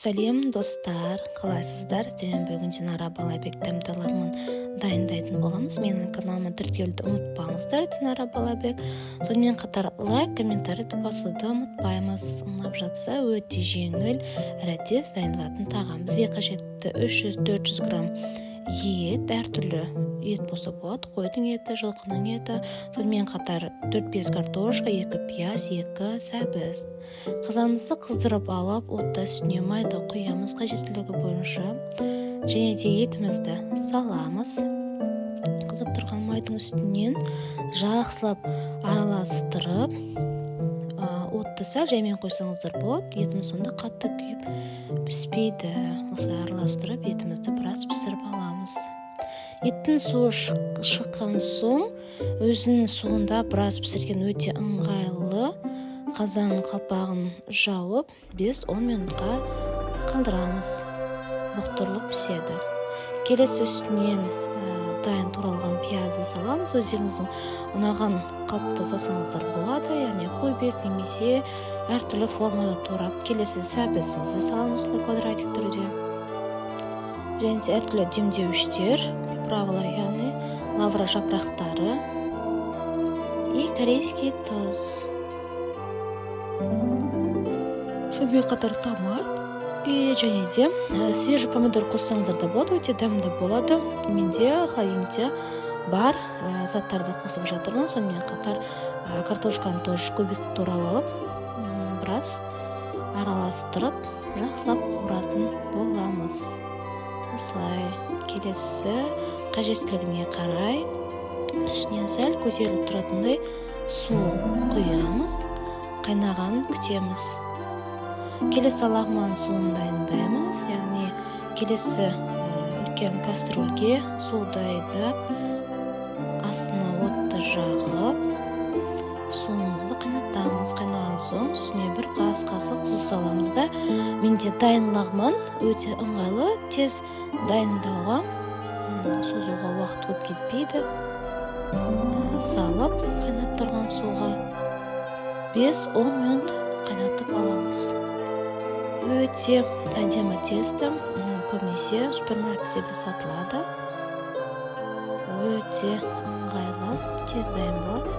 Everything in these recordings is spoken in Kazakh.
Сәлем достар, қалайсыздар? Сіздермен бүгін Динара Балабек дәмді лағман дайындайтын боламыз. Менің каналыма тіркелуді ұмытпаңыздар, Динара Балабек. Сонымен қатар лайк, комментарийді басуды ұмытпаймыз. Ұнап жатса, өте жеңіл әрі тез дайындалатын тағам. Бізге қажетті 300-400 грамм ет, әртүрлі ет болса болады, қойдың еті, жылқының еті, сонымен қатар 4-5 картошка, 2 пияз, 2 сәбіз. Қазанымызды қыздырып алып, отта үстіне майды құямыз қажеттілігі бойынша, және де етімізді саламыз. Қызып тұрған майдың үстінен жақсылап араластырып, отты сәл жаймен қойсаңыздар болады, етіміз сонда қатты күйіп піспейді. Осылай араластырып, етімізді біраз пісіріп аламыз. Еттің суы шыққан соң, өзінің суында біраз пісірген өте ыңғайлы. Қазан қалпағын жауып, 5-10 минутқа қалдырамыз. Бұқтырылып піседі. Келесі үстінен дайын туралған пиязды саламыз. Өздеріңіздің ұнаған қалыпта салсаңыздар болады, яғни кубик немесе әртүрлі формада турап. Келесі сәбізімізді саламыз квадратик түрде. Және де әртүрлі демдеуіштер, приправалар, яғни лавра жапырақтары и корейский тұз. Сонымен қатар томат и және де свежий помидор қоссаңыздар да болады, өте дәмді болады. Менде холодильникте бар заттарды қосып жатырмын. Сонымен қатар картошканы тоже кубик турап алып, біраз араластырып, жақсылап қуыратын боламыз. Осылай келесі қажеттілігіне қарай үстінен сәл көтеріліп тұратындай су құямыз, қайнағанын күтеміз. Келесі лағман суын дайындаймыз, яғни келесі үлкен кастрюльге су дайындап, астына отты жағып, суымызды қайнатамыз. Қайнаған соң үстіне бір қасық тұз саламыз да. Менде дайын лағман өте ыңғайлы, тез дайындауға, созуға уақыт көп кетпейді. Салып қайнап тұрған суға 5-10 минут қайнатып аламыз. Өте әдемі тесто, көбінесе супермаркеттерде сатылады. Өте ыңғайлы, тез дайын болады.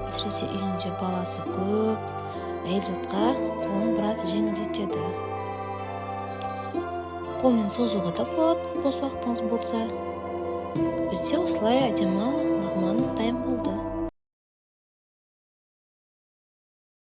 Әсіресе үйінде баласы көп, әйел затқа қолын біраз жеңілдетеді. Қолмен созуға да болады, бос уақытыңыз болса. Бізде осылай әдемі лағман дайын болды.